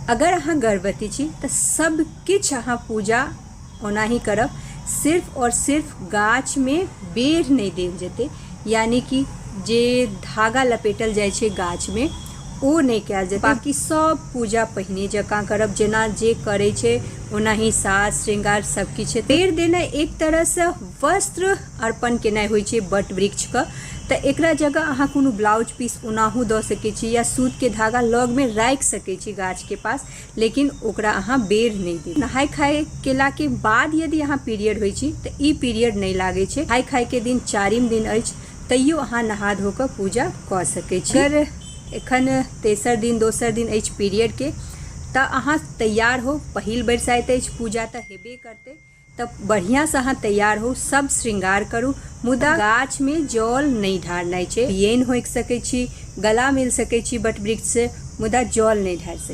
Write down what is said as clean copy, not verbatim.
अगर अहाँ गर्भवती छी तऽ सब किछु अहाँ पूजा ओनाही करब, सिर्फ आओर सिर्फ गाछमे बेर नहि देल जेतै, यानि कि जे धागा लपेटल जाइ छै गाछमे ओ नहि कयल जेतै। बाँकी सब पूजा पहिने जकाँ करब, जेना जे करै छै ओनाही साज श्रृंगार सब किछु हेतै। बेर देनाइ एक तरहसँ वस्त्र अर्पण केनाइ होइ छै बट वृक्षके, तऽ एकरा जगह अहाँ कोनो ब्लाउज पीस ओनाहु दऽ सकै छी या सूतके धागा लगमे राखि सकै छी गाछके पास, लेकिन ओकरा अहाँ बेर नहि देब। नहाय खाय केलाके बाद यदि अहाँ पीरियड होइ छी तऽ ई पीरियड नहि लागै छै। नहाय खायके दिन चारिम दिन अछि तैयो अहाँ नहा धो कऽ पूजा कऽ सकै छी। अगर एखन तेसर दिन दोसर दिन अछि पीरियडके तऽ अहाँ तैयार होउ, पहिल बरसाइत अछि, पूजा तऽ हेबे करतै, तऽ बढ़िआँसँ अहाँ तैयार होउ, सब श्रृंगार करू, मुदा गाछमे जल नहि ढारनाइ छै। बियैन होकि सकै छी, गला मिल सकै छी बट वृक्षसँ, मुदा जल नहि ढारि सकै छी।